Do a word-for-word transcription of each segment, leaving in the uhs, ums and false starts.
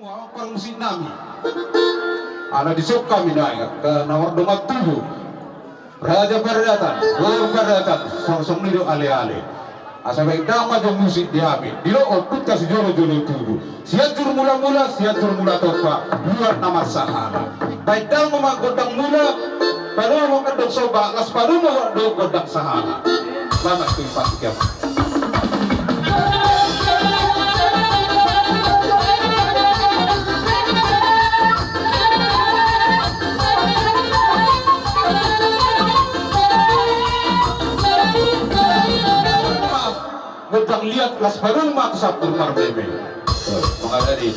Parmusik nami. Ala dison hami na ingot, na mardongan tubu. Raja Pariatan, Boru Pariatan, songon i do aleale. Asa baen damang ma jo musik di hami. Didok ompunta sijolojolo tubu. Sianjur Mulamula, Sianjur Mulatompa, luat na marsahala. Baen damang ma gondang mula, padomu ma gondang somba, las padomu ma gondang sahala. Selamat tu ipat tiga. Gondang liat las padomu ma tu sampur marmeme. Mangada di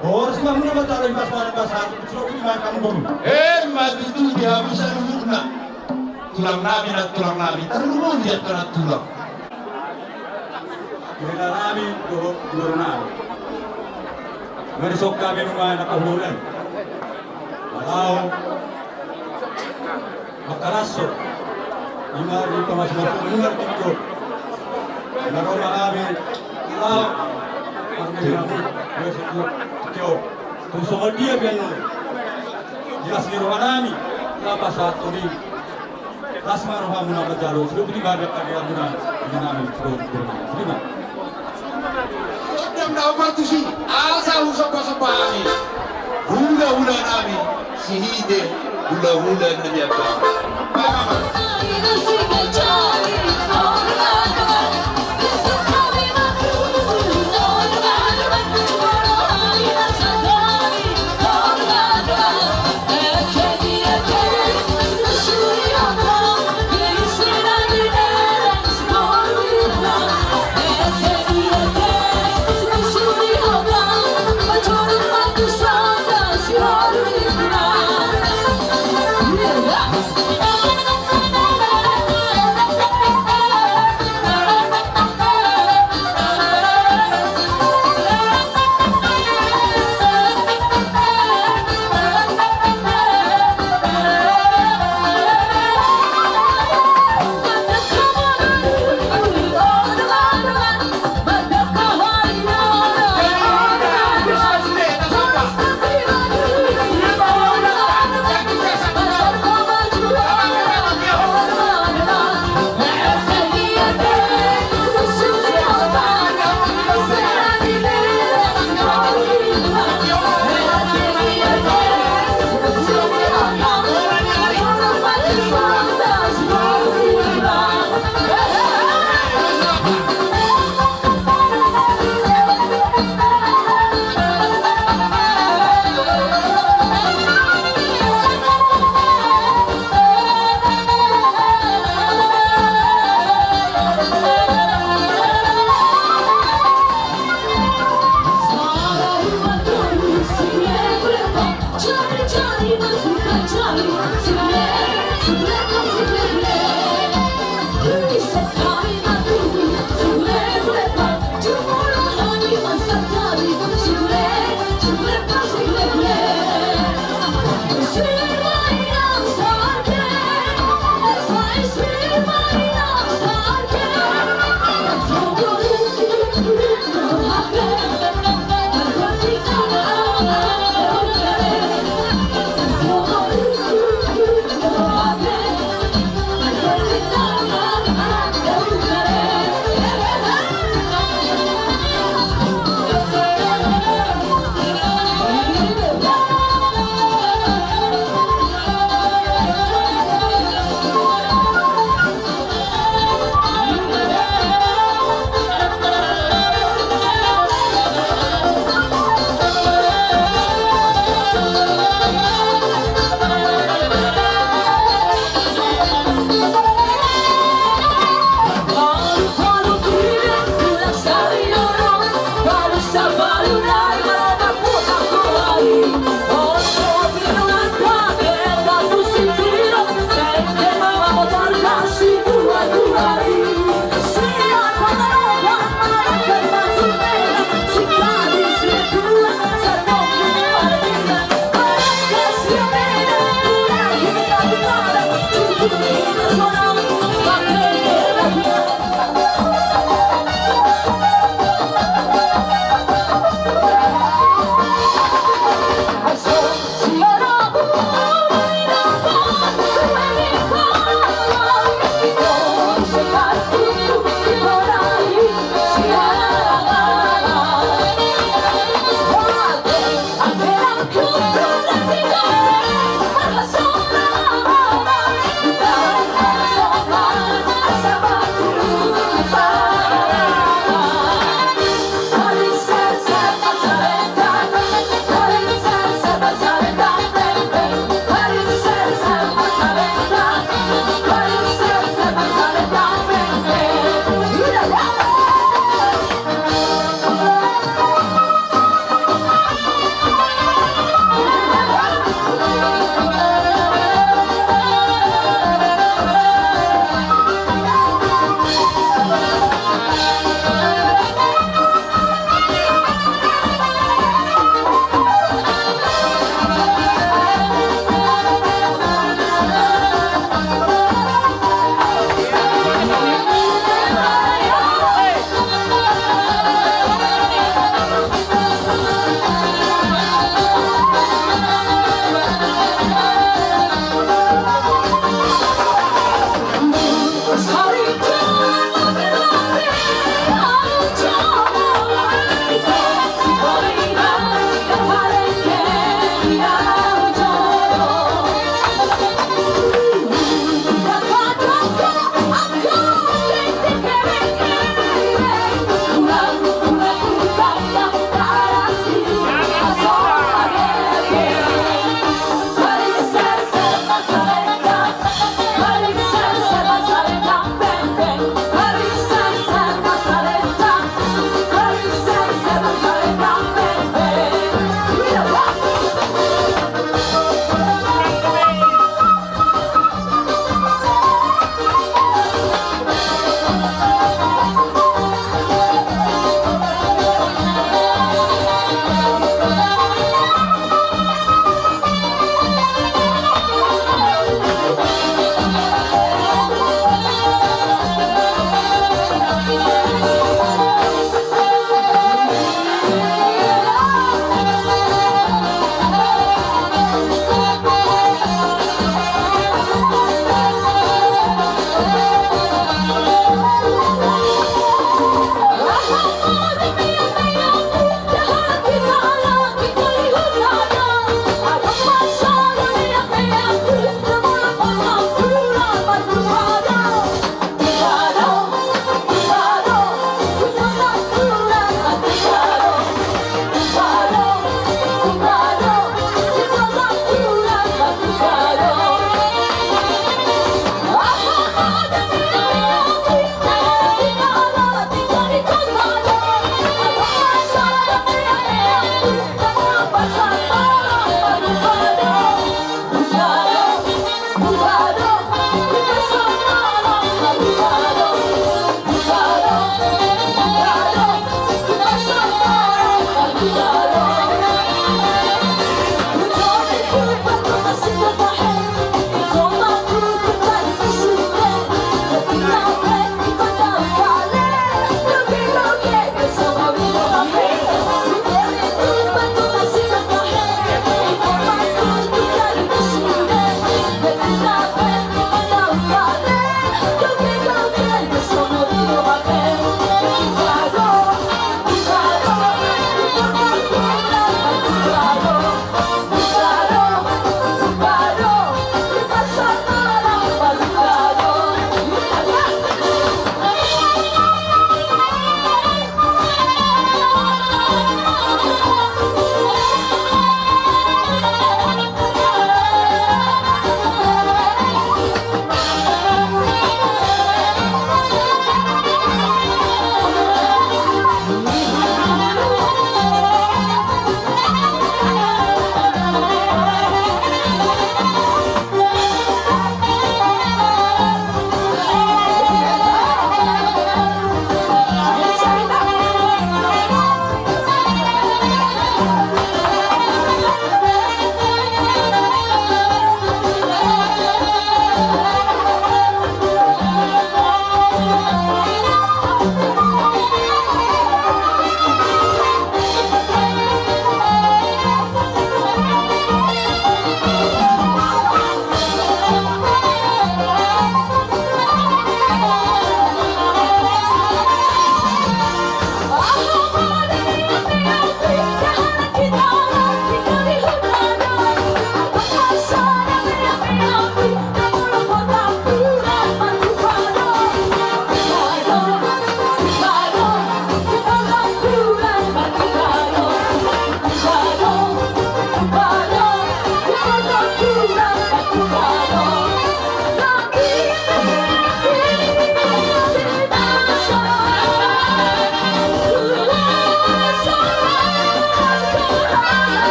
Horas ma muna ma talo i pas mana pas hati, sudah punya makan dulu. Eh, mati tu di habisan umurna. Tulang nami, na tulang nami, tarlumobi di antara tulang. Tulang nami, dohot tulang nami. Mari sok kami nunga na kahulan. Malau. Makalaso. Ima di pamas-mas nunga tingko. Naroma kami. Malau. Kami nami. Besok tingko. Tung songon dia pian nami. Jelas ni roha nami. Tapa saat ini. Las ma rohamuna manjalo, sudah budi badan kami amuna, ini nami, sudah budi badan. Terima. Dam dam partusi, asa husomba-somba hami. Hula-hula nami, sihite, hula-hula nami apa. Baik, Mama.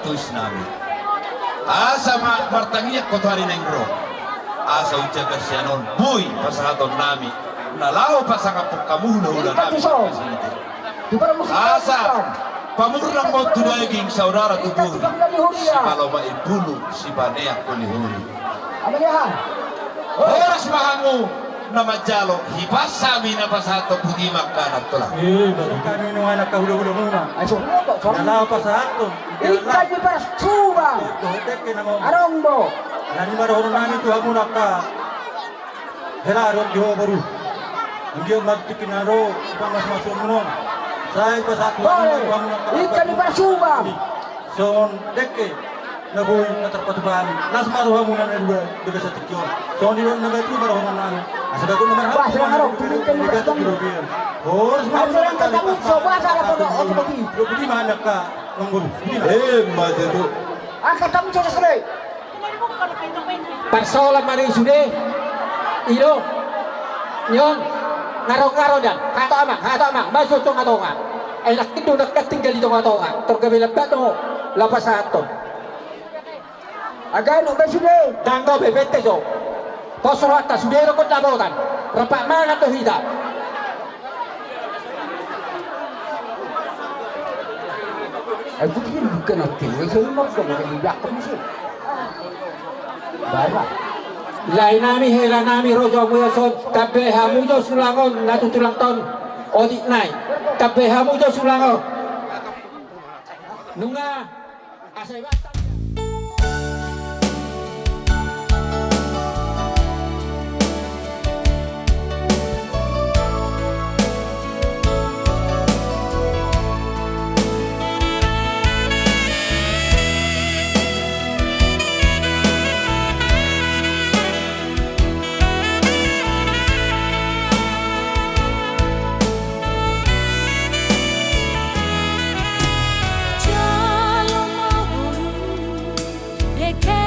Nami. Asa ma martangiang ho tu ari naeng ro. Asa unjaga sian on boi pasahatonnami na laho pasangaphon hamu hulahula nami. Asa pamurna ma tu daging, saudara tu bohi, sipalomak i bulu, sipaneang holiholi. Horas ma hamu na manjalo, hipas hami na pasahathon puji ma angka na tulang. Hami nunga angka hulahula muna na laho pasahathon. Ingkon diparsubang. Dohot dengke na mambo. Adong do. Nani ma dohonon nami tu hamu angka hela dohot di ho boru. Anggiat ma tingki na ro pamasumasu muna on. Sai pasahat tu hamu angka. Ingkon diparsubang. Songon dengke na boi na tarpatupa hami. Las ma rohamuna na dua di bagasan tingki on. Songon i dohot na batu ma rohamuna. Asa bagot na marhata. Bah, sedang harap tumingkan di batu. Horas ma. Angka tamu so bahasa ada pada otomatis. Budi ma angka. Emma tutu. Angka tamu so selesai. Parsoalan ma di sude. I do. Nion. Ngarong-ngarong dan. Hato amang, hato amang. Masuk tonga-tonga. Enak itu nak tinggal di tonga-tonga. Tor gabe lambat do. Lapas aton. Agak nuk be sude. Danggo be bete so. Pos rohanta sude rokon dapotan. Repak mangan do hita. Aku kira bukan aku, saya mau ke mana di belakang sih. Bara. Lae nami, hela nami, ro jo hamu ison, tambai hamu jo sulang on, na tu tulang ton, otik nai. Tambai hamu jo sulang on. Nunga. Jalo ma boru, dengke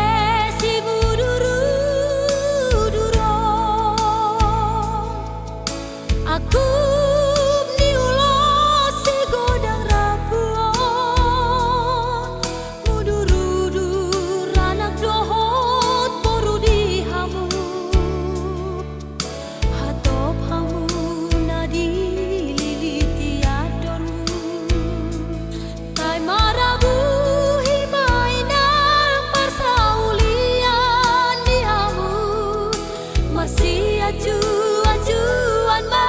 simudur-udur on. Angkup ni ulos sigodang rambu on. Mudur-udur anak dohot boru di hamu. Hatop hamu na dililiti andormu. Ai marabuhi ma i nang parsaulian di hamu. Marsianjuan-juan ma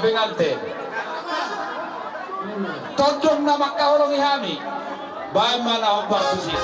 penganten. Tondong na mangkaholongi hami. Baen ma na hombar tusi.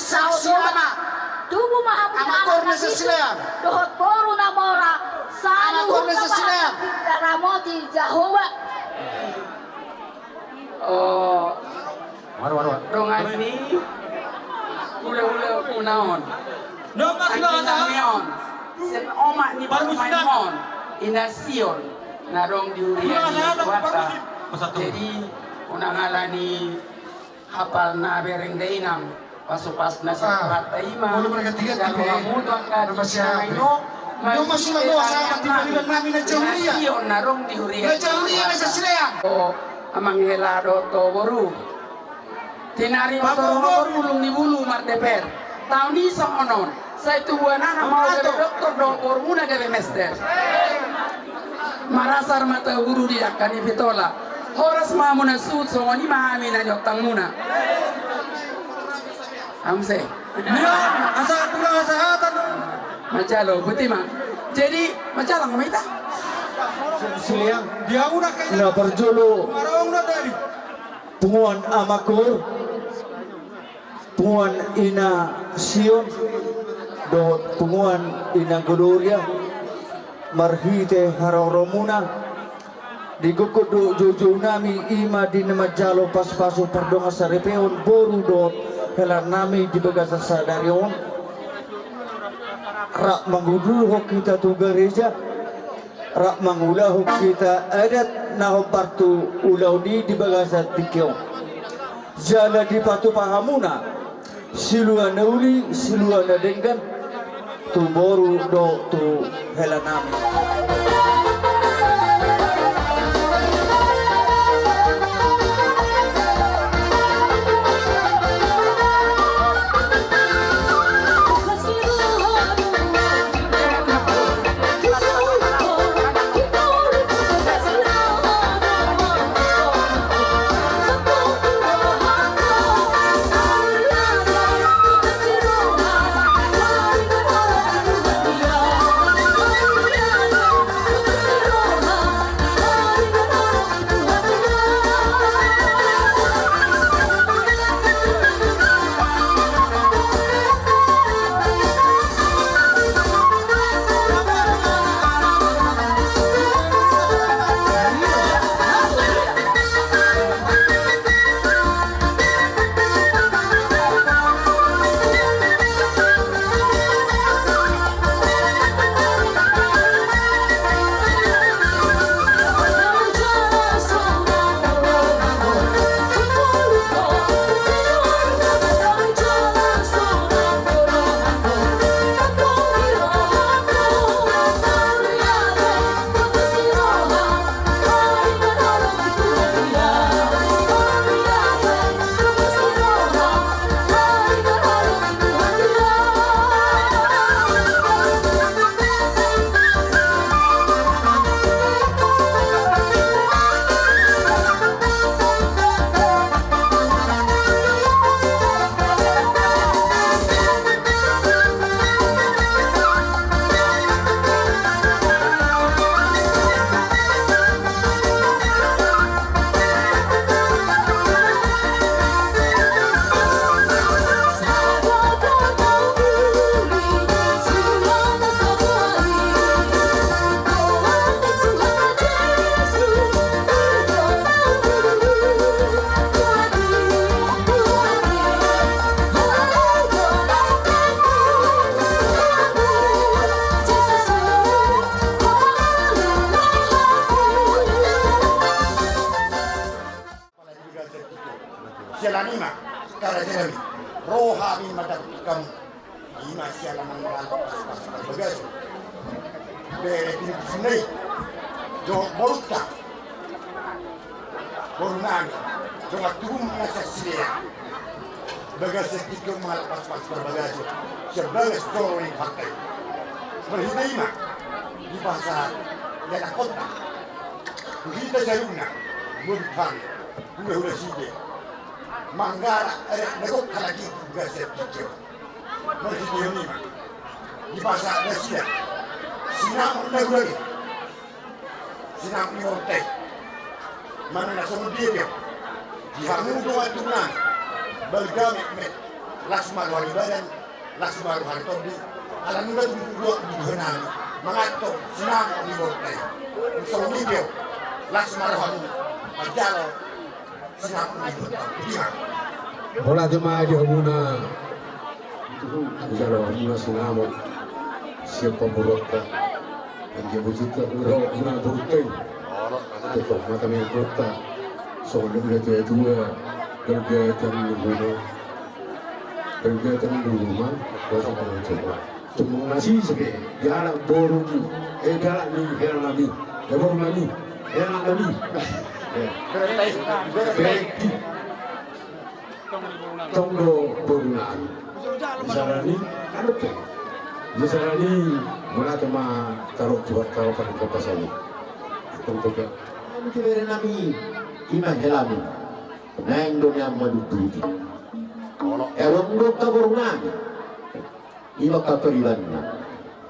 Saksi ama. Tubu ma hamu, Ama Kor na Sasilean. Dohot boru na mora. Ama Kor na Sasilean. Ramoti Jahowa. Oh. Waru, waru, waru. Dongan ni hulahula muna on. Dongan ni hulahula muna on. Sian omak ni parumaen on. Ina Sion. Na adong di huria ni Tuanta. Jadi, unang ala ni hapal na bereng dainang. Pasu-pasu na sian Tuhanta i ma. Jalo hamu tu angka di na ino. Masuk na dosa, tiba-tiba nami na jauh ia. Ina Sion na adong di huria. Na jauh ia, na Sasilean. Oh, amang hela dohot boru. Tinari ma torop ulung ni bulu mardeper. Taon i songon on. Sai tubuan anak ma gabe doktor dohot borumuna gabe mester. Marasar ma tu guru di dangka ni Pitola. Horas ma hamuna suhut, songon i ma hami na niontangmuna. Amse. Ia, asa tulang asa hata. Manjalo, boti ma. Jadi, manjalo ma hita. Siliang. Dia udah kayak na parjolo. Marong udah tadi. Punguan Ama Kor, punguan Ina Sion, dohot punguan Ina Gloria, marhite haroromuna, digokhon do joujou nami i ma di na manjalo pasu-pasu pardongan saripeon boru dohot hela nami di bagasan sadari on. Rap manguduhon hita tu gareja. Rap mangulahon hita adat na hombar tu ulaon i di bagasan tingki on. Jala dipatupa hamuna silua na uli, silua na denggan, tu boru dohot tu hela nami. Siala ni i ma, karaja nami, ro hami mandapot hamu. I ma siala mangalap pasu-pasu parbagason. Bere pinusuna i. Dohot borunta. Boru nami. Dongan tubu na Sasilean. Bagasan tingki on mangalap pasu-pasu parbagason. Sian bagas joro ni Tuhanta i. Marhite i ma. Dipasahat. Ia na konta. Tu hita saluhutna, modom hami, hulahula side, manggarak adat na gok halak i di bagasan tingki on. Marhitehon i ma, dipasahat nasida sinamot na gurang i, sinamot ni borunta i. Manang na songon dia pe on, di hamu dongan tubu nami, balga metmet. Las ma roha ni badan, las ma roha ni tondi. Ala nunga tubu dua tubu hena manganto sinamot ni boru i. Songon i pe, las ma roha ni manjalo sinamot ni boru i. Mauliate ma di hamuna. Manjalo hamuna sinamot sian pamoruonta. Anggia bujinta, ura, ura, boruta i. Tongtong ma hami boruta. Songon na ulaon tua-tua. Balga tangan ni homa. Balga tangan ni homa. Bosa tangan ni homa. Tumang nasi sepe. Dialap boru ni. Eh, dialap ni hela nami. Ya, boru nami. Hela nami. Eh. Berek. Tong do boru nami. Di sala ni, anu pe. Di sala ni, mauliate ma tarup tu, tarup tu pasahi. Tong pe. Nami tu bere nami, ima helami. Naeng do nian madutduti. Elong do angka boru nami. Ima kaparibanna.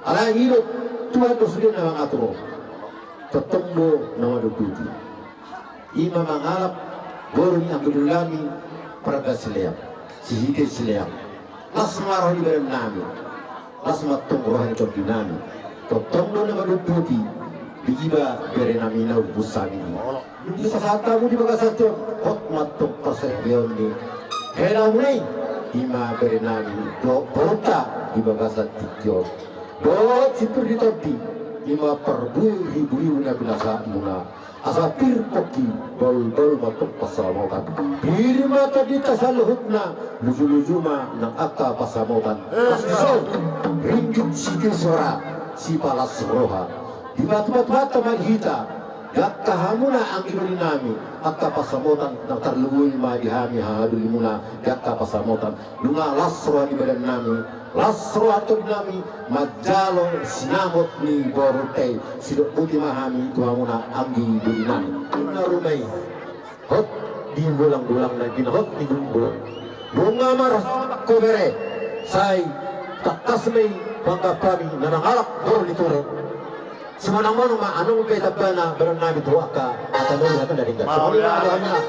Alai i do Tuhan do sude na mangatur. Tongtong do na madutduti. Ima mangalap boru ni anggi doli nami Praga Sileap, Sihite Sileap. Las ma roha ni badan nami. Las ma tong roha ni tondi nami. Tongtong do na madutduti. Di iba bere nami na umpus sami i. Dung dipasahat hamu di bagasan tingki on, hot ma tong parsaripeon ni helamuna i, ima bere nami dohot boruta di bagasan tingki on. Dohot sipir ni tondi, ima parbue ni buriu na pinasahatmuna. Asa pir pongki, bahulbahul ma tong pansamotan. Pir ma tondinta saluhutna, lujuluju ma nang angka pansamotan. Pas dison, ringgit sitio sora, sipalas roha. Dipatupa-tupanta ma di hita, di angka hamuna anggi doli nami, angka pansamotan na tarlumobi ma di hami hahadolimuna, di angka pansamotan. Nunga las roha ni badan nami, las roha ni tondi nami, manjalo sinamot ni boruta i, sidok boti ma hami tu hamuna anggi doli nami. Ima ruma i. Hot di golang-golang na i, hot di golang-golang. Nunga marhasohotan ho bere, sai tangkas ma i panggabean nami na mangalap boru ni tulang. Simonang-monang ma annon pe tambana badan nami tu angka hata na uli, hata na denggan. Mauliate.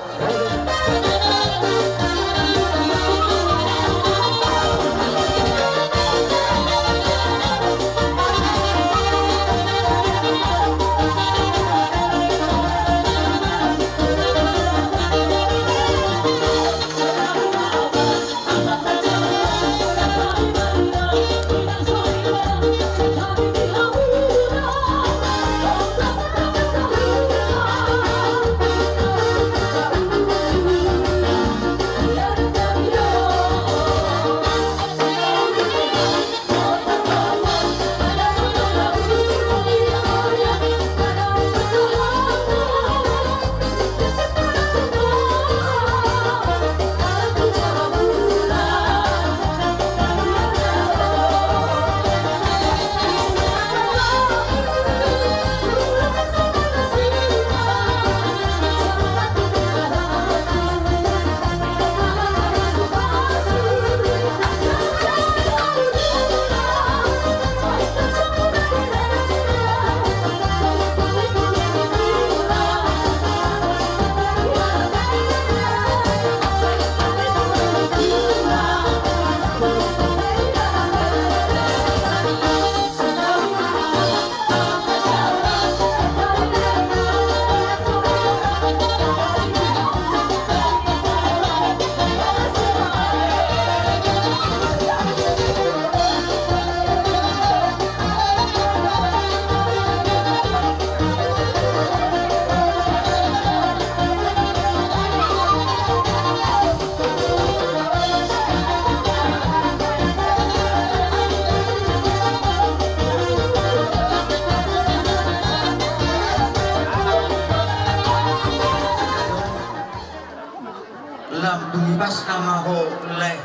Lam tu ibasna ma ho, lae.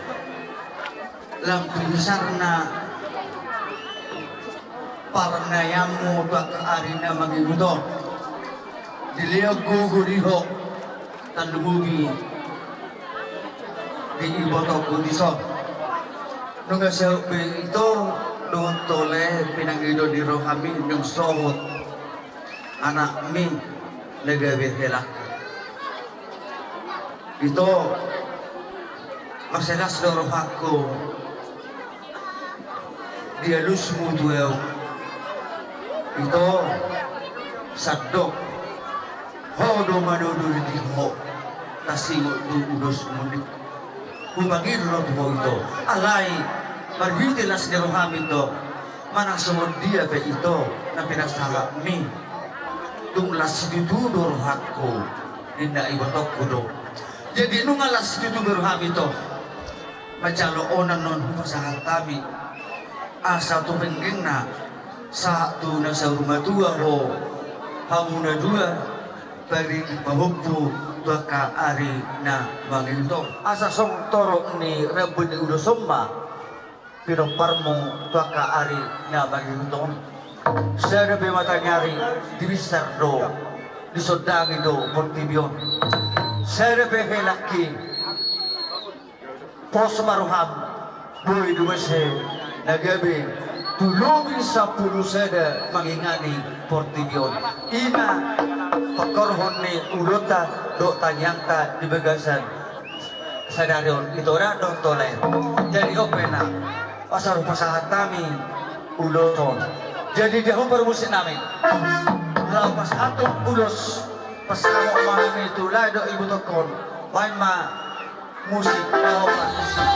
Lam tu bisarna parnaianmu tu angka ari na mangihut on. Dilehon gogo di ho, tarlumobi di ibotongku dison. Nunga saut be ito dohot ho, lae, pinangido ni rohami naung sohot anakmi na gabe helangku. Ito, Marsilas do rohangku di alusmu tu ahu. Ito, sandok ho do manodoli ho, tasingot tu ulosmu ni. Hupangido do tu ho ito. Alai marhite las ni rohami do, manang songon dia pe ito na pinasahatmi, tung las situtu do rohangku, ninna ibotongku do. Jadi nunga las situtu be rohami ito, manjalo onan on hupasahat hami, asa tu penggengna sahat tu na saur matua ho, hamu na dua, paring pahompu tu angka ari na mangihut on. Asa songon torop ni rambu ni ulos on ma pinomparmu tu angka ari na mangihut on. Sada pe mataniari dibinsar do, disondangi do portibi on. Sada pe helangki pos ma roham, boi do muse na gabe tu lobi sampulu sada mangingani portibi on. I ma pangkorhon ni ulaonta dohot tangiangta di bagasan sadari on, ito da dohot tole. Jadi on pe na, asa hupasahat hami ulos on. Jadi dia hon parmusik nami, laho pasahathon ulos, pasahat ma hami tu lae dohot ibotongkon. Baen ma musik, laho ma musik.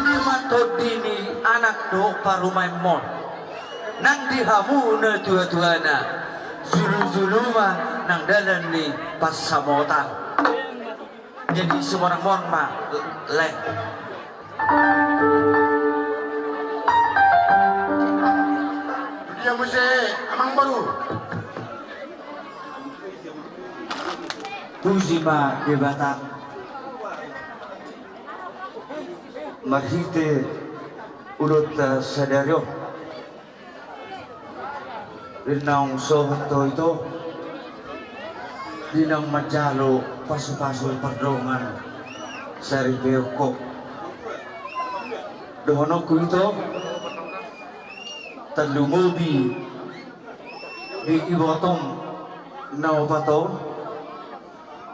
Ima tondi ni anak dohot parumaenmon. Nang di hamu na tuatuana, julu-julu ma nang dalan ni pansamotan. Jadi sumorang ma on ma, lae. Dia muse amangboru. Puji ma Debata marhite ulaonta sadari on. Di naung sohot ho ito, di naung manjalo pasu-pasu pardongan saripeon ho. Dohononku ito, tarlumobi di ibotom na opat on,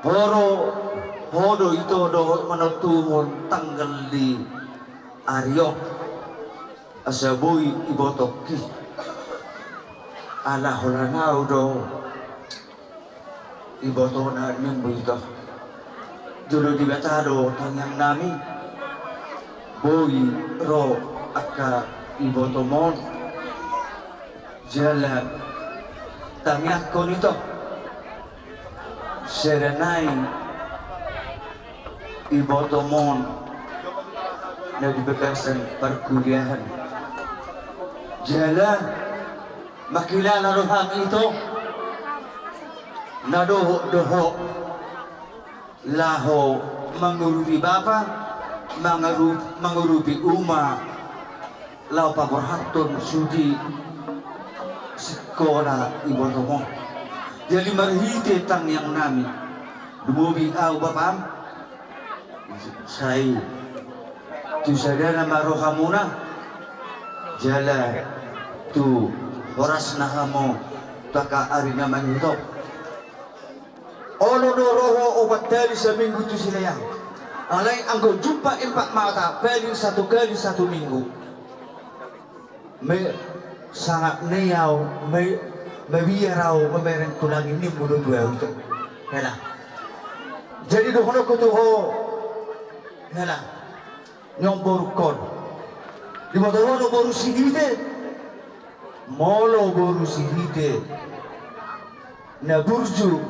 ho do, ho do ito dohot manontuhon tanggal di ari on. Asa boi ibotongki, ala holan ahu do ibotona nimmu ito. Jolo Debata do tangiang nami, boi ro angka ibotom on. Jala tangiangkon ito, sada nai ibotom on na di bagasan parkuliahan. Jala mangkilala roham ito, na dohot do ho laho mangurupi bapa, Mangaru-, mangurupi uma laho paborhathon sude sikola ibotom on. Jadi marhite tangiang nami, lumobi ahu bapam, sai tu sadana ma rohamuna, jala tu horasna hamu tu angka ari na mangihut on. Olo do ro ho opat kali saminggu tu Silean. Alai anggo jumpa empat mata paling satu kali satu minggu. Me sangap ni au, me, mabiar au mamereng tulang ini mulu dua itu. Hela. Jadi dohononku tu ho. Hela. Nion borungkon. Diboto ho do boru Sihite. Molo boru Sihite na burju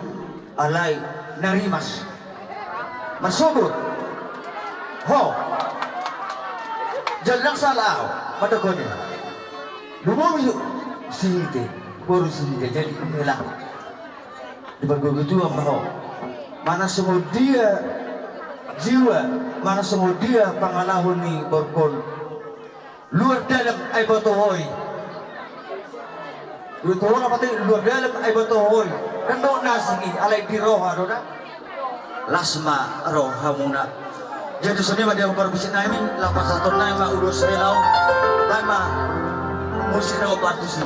alai na rimas. Marsubur. Ho. Jala ndang sala au mandok on i. Lumobi Sihite, boru Sihite, jadi inilah. Di pargogotuan ma ho. Mana songon dia jiwa, mana songon dia pangalaho ni borungkon. Luar dalam ai boto ho i. Luar dalam ai boto ho i. Kan do na asing i, alai di roha do na. Las ma rohamuna. Jadi songon i ma di hamu parmusik nami, laho pasahaton nami ma ulos hela on. Baen ma musik na opat tusi.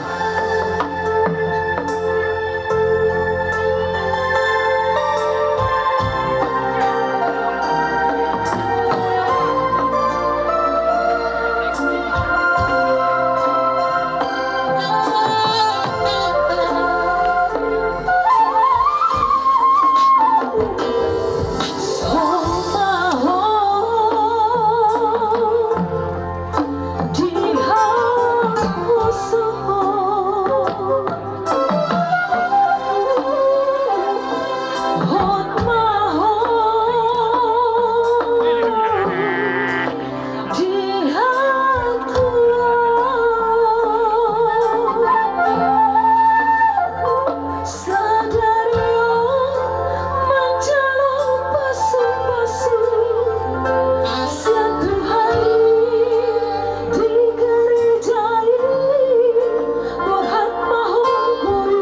Sadari on manjalo pasupasu, sian Tuhan i di gareja i. Borhat ma ho boru,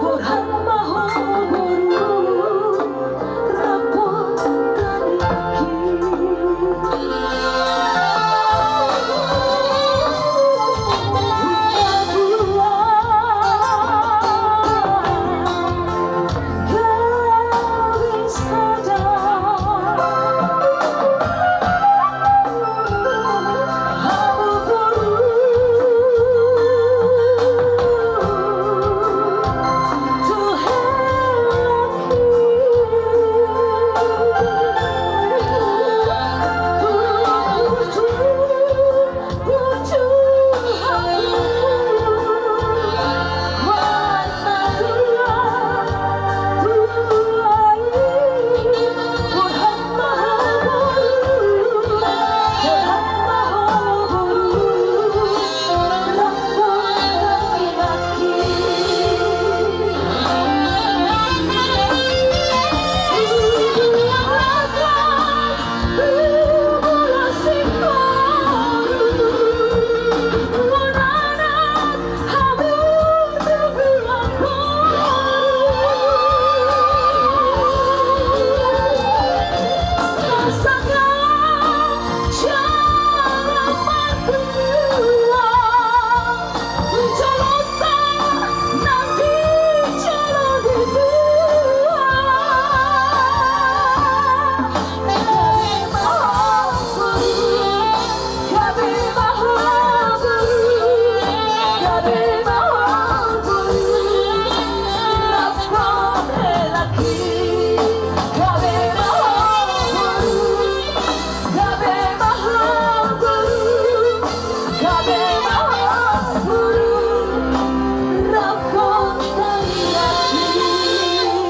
borhat ma ho boru.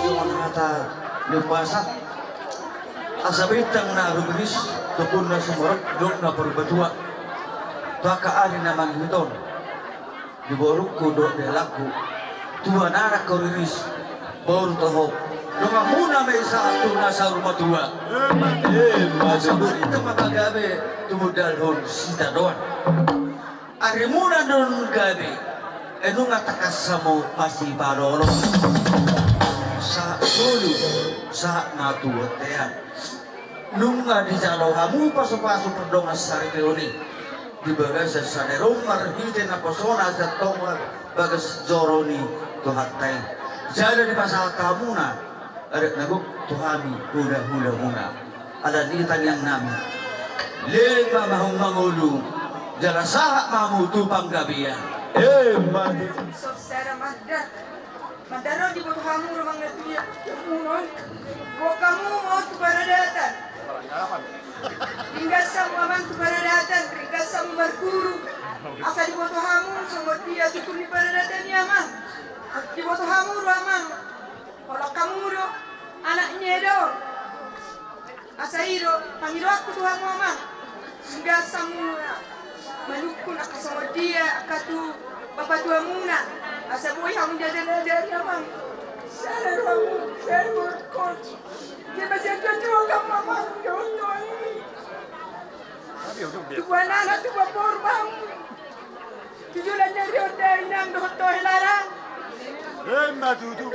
Songon hata ni umpasa, asa bintang na rumiris, topun na sumorop, dok na parbatua, tu angka ari na mangihut on. Di borungku dohot di helangku, tua na nangkin riris, boru toho. Donganmuna ma i sahat tu na saur matua. Emma tutu. Asa boi ma gabe tumundalhon sitadoan. Arimuna do gabe, e, nunga tangkas hamu masipalolo. Sahat solu, sahat ma tu bontean. Nunga dijalo hamu pasupasu pardongan saripeon i di bagasan sadari on marhite naposona asa tongtong bagas joro ni Tuhanta i. Jala dipasahat hamuna adat na gok tu hami hulahulamuna. Alani i tangiangnami, leleng ma hamu mangolu jala sahat ma hamu tu panggabean. Emma tutu. Sorsara manda. Manda ro diboto hamu ro mangatua. Boan hamu ma on tu paradatan. Ringgas hamu amang tu paradatan, ringgas hamu marguru. Asa diboto hamu songon dia tutur ni paradatan i amang. Diboto hamu ro amang. Holan hamu do anak ni Edo. Asa i do pangidoanku tu hamu amang. Ringgas hamu manungkun angka songon dia angka tu bapatuamuna. Asa boi hamu diajariajari amang. Sada do hamu, sada do hamu. Dia masih ada dua kamu amang. Ya Allah. Tubuan anak, tubuan boru hamu. Tujuan nyari oda inang dohot toe larang. Emma tutu.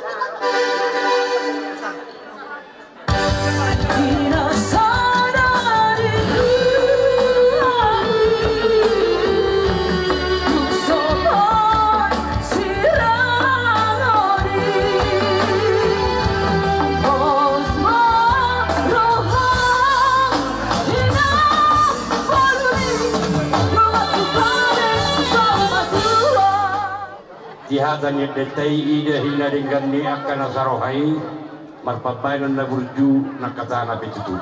Di hata ni endenta i, ida hina denggan ni angka na saroha i, marpambahenan na burju nangkatana pe tutu.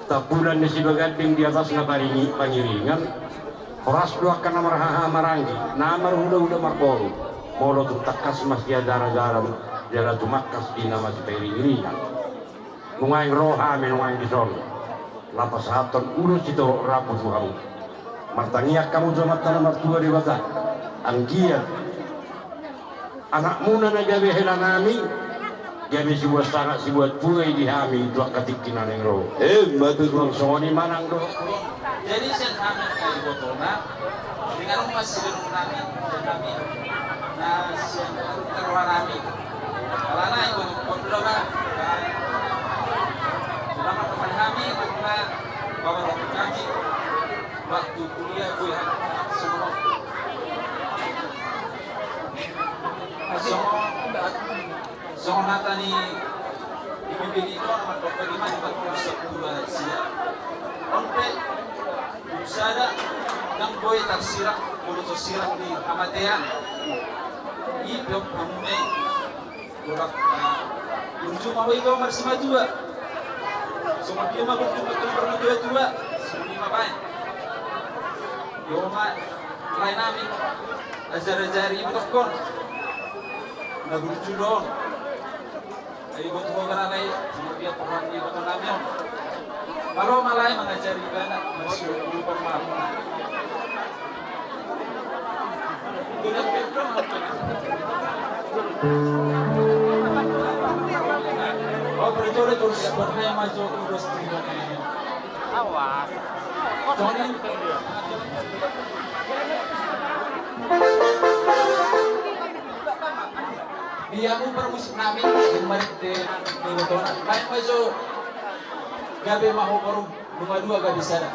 Tampulan ni Sibaganding di atas na paringi-, pangiringan, horas do angka na marhaha maranggi, na marhulahula marboru, molo tung tangkas masiajarajaran, jala tumangkas di na masipairingiringan. Nuaeng ro hami nuaeng dison, na pasahathon ulos sitorop rambu tu hamu. Martangiang hamu tu Amanta na martua Debata, anggiat anakmuna na gabe helanami, gabe sibuat sangap sibuat tuai di hami tu angka tingki na naeng ro. Emma tutu. Songon i ma nang do. Jadi sian hami angka ibotona, dengan rumah sian nami, sian nami, na sian roha nami. Alana i, botohon do ba, ulama teman hami, makna bawa waktu kami, waktu kuliah gue, semua. Semua. Songon hata ni, di Bibel i do, na mandok bagaimana, empat puluh satu ayat sia. On pe, sada, ndang boi tarsirang, molo so sirang di hamatean. I pe on hamuna i. Borat, ah, burju ma ho i do marsimatua. Songon dia ma burju ma ho i marmatua-tua. Songon i ma baen. Dia ma lae nami. Ajar-ajari i botohon. Na burju do on. Ai boto ho gara lae, songon dia porang ni boto nami on. Malo ma lae mangajari ibana, marsiurupan ma. Oh, prajurit, terus siap berhayal maju, terus. Awas. Sorry. Di hamu parmusik nami, yang marit de, de botona. Baik, maju. Gabe ma ho boru, nunga dua gabe sada.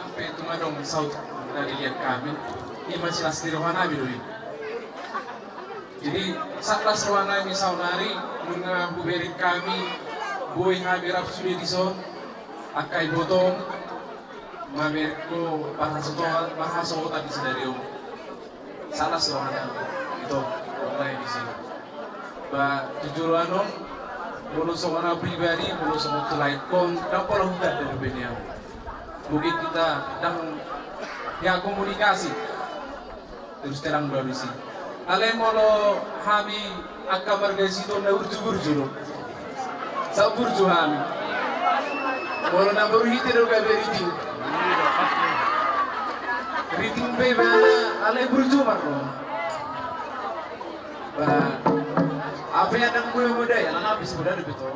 Ampe tung adong saut na dilihat hami, ima silas ni roha nami do i. Jadi, silas roha nami saonari, nunga hubereng hami, boi hami rap sude dison, angka ibotong, mamereng ho parhasohotan, parhasohotan di sadari on. Silas roha nami, ito, mulai di sini. Ba, jujur anon, molo songon au pribadi, molo songon tu laengkon, ndang pola hutanda dope nian. Mungkin hita ndang hea komunikasi. Terus terang do disi. Alai molo hami angka marga Sitorus na burju-burju do. Saburju hami. Molo na boru hita do gabe riting. Riting pe ibana alai burju marlo. Ba, ape adong mula modai, ala na habis modai do betul.